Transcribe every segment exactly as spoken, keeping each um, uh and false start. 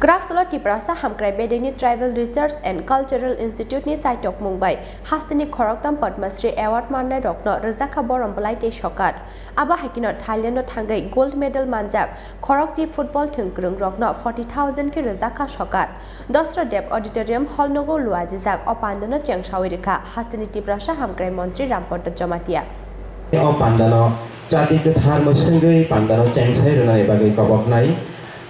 Kwrak salo Tiprasa Hamkrai Bedengni Tribal Research and Cultural Institute ni chaitokmung bai hasteni khoroktham Padma Shri Award mannai rokno rwjakha borom bwlai tei sokat. Abo hai kheno Thailand o thangwi gold medal manjak khorokchi football thwngkwrwng rokno forty thousand khe rwjakha sokat. Dosra Dev Auditorium hall nogo luajijak o pandano chengsawi rwkha hasteni Tiprasa Hamkrai Montri Rampada Jamatia. O pandano chati kwthar mwswngwi pandano chengsai rwnani bagwi koboknai.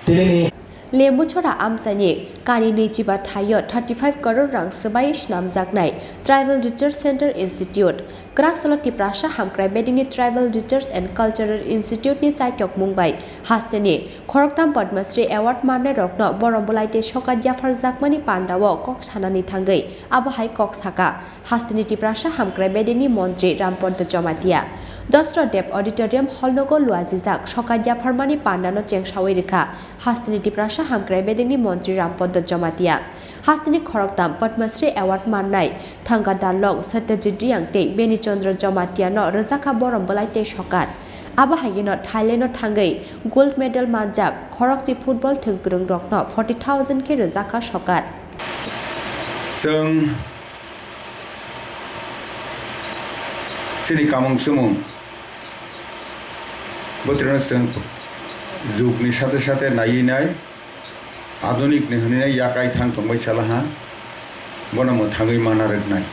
Tinini Lembuchora amchaini kani nwichiba thaio thirty five crore rang swbai swnamjaknai Tribal Research Center Institute, kwrak salo Tiprasa Hamkrai Bedengni Tribal Research and Cultural Institute ni chaitokmung bai hasteni khoroktham Padma Shri Award mannai rokno borom bwlai tei sokat yapharjakmani pandao kok sanani thangwi abo hai kok saka. Hasteni Tiprasa Hamkrai Bedengni Montri Rampada Jamatia. Dosra Dev Auditorium hall nogo luajijak sokat yapharmani pandano chengsawi rwkha hasteni Tiprasa Hamkrai Bedengni Montri Rampada Jamatia. Hasteni khoroktham Padma Shri Award mannai Thanga Darlong, Satyajit Reang tei Beni Chandra Jamatia no rwjakha borom bwlai tei sokat. Abo hai kheno Thailand o thangwi gold medal manjak khorokchi football thwngkwrwng rokno forty thousand khe rwjakha sokat. Chwng chini kamung chumung bwtwrwino chwng jugni sate sate naiwi nai, adunik ni hwnwi nai yakai thang tongbai chalaha, bono mwthangwi mana rwknai.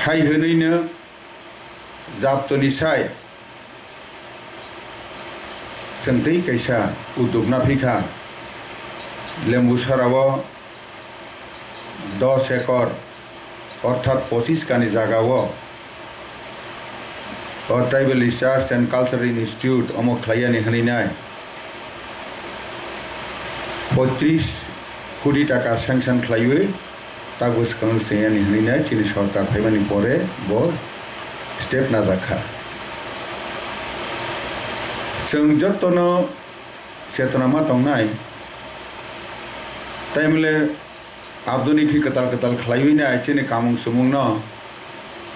Hai hwnwino Japtoni sai chwng tei kaisa uddog naphi kha. Lembuchorao dos ekor, orthat pochis kani jagao o Tribal Research and Cultural Institute omo khlaiyani hwnwi nai poitris koti taka sanction khlaiwi tak bwskango chengya ni hwnwi nai chini sorkar phaimani pore bo step najak kha. Chwng jotono chetona ma tongnai, taimole abdoni khe kwtal kwtal khlaiwi nai chini kamung sumung no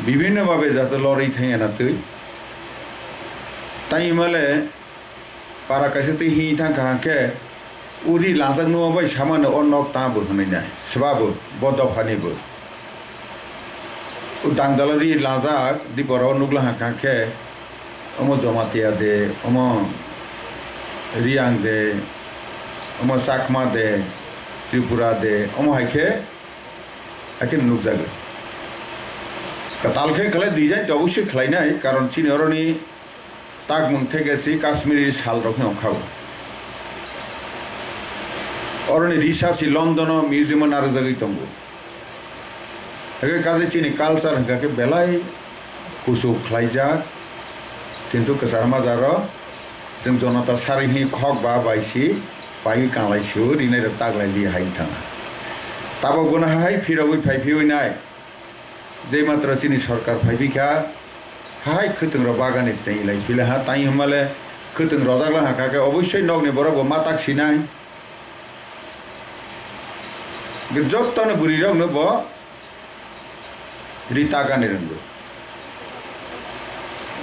bibhinno babe jate lorwi thangya na twi. Taimole para kaisa twi hini thang kha hwnkhe, "O ri langjak nungma bai samano o nok ta bo," hwnwi nai, swba bo, bo dophani bo. O dangdalo ri langjak, dipora o nukla hwnkha khe, omo Jamatia de, omo Reang de, omo Chakma de, Tripura de, omo hai khe, hai khe nukjago. Kwtal khe khlai design to obosoi khlainai, karon chini oroni Takmung theke si Kashmiri sal rok hino kha o. Oroni risa si London o museum o narwkjagwi tongo. Hake kaje chini culture hwnkha khe belai kuchuk khlaijak, kintu kwchar majaro chwng jonota sari hi khok ba bai si paiwi kanglai si o rinai rok taglai li hai thang. Tabok bono hai phirogwi phai phiwi nai. Je matra chini sorkar phaibi kha, hai khwtwng rok bagani chengilai phila ha, tai hwnmale khwtwng rojak lang ha kha khe oboisoi nokni borok bo ma tak sinai. Jottoni bwrwi rokno bo ri takani rwngo.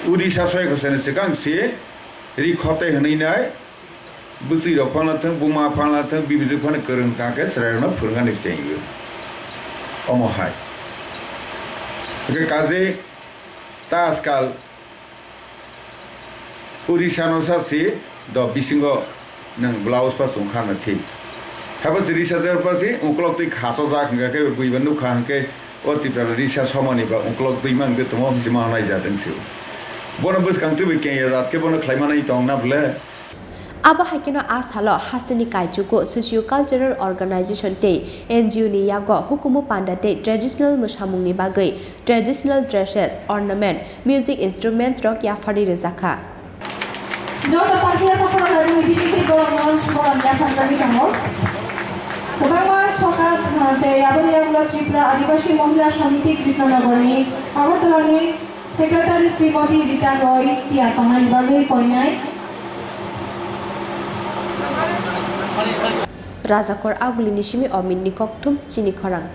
Uri sa soi khosani swkang si ri khotai hwnwi nai. Bwchwi rok phano thung, buma phano thung, bibijwk phano kwrwng kha khe chwrai rokno phwrwngani chengwi. Omo hai. Hwnkhe kaje ta ajkal Odisha no sa si do bisingo nwng blouse pa chwng kha no thik. Habo chwrisa jar pa si uklok twi khaso jak hwnkha khe bui ba nukha hwnkhe O Tipra risa somani ba uklok twi mang de tongmo hwnsi ma nai jat wng si. Bono bwskang twi bai keng ya jat khe bono khlai manai tong na ble. Abo hai kheno a salo hasteni kaichugo socio-cultural organization tei N G O ni yago hukumu panda tei traditional mwsamungni bagwi traditional dresses, ornament, music instruments rok yapharwi rwjakha. Joto party yaphar khorang laibui B J P borokno borom yapharjagwi tongo. Kwbangma sokat, ah, tei aboni yagulo Tripura Adibasi Mohila Samiti Krishnanagarni Agartalani Secretary Srimati Rita Roy tiyar tongnani bagwi koinai. Rajakor Agulini simi Ominni kokthum chini khorang.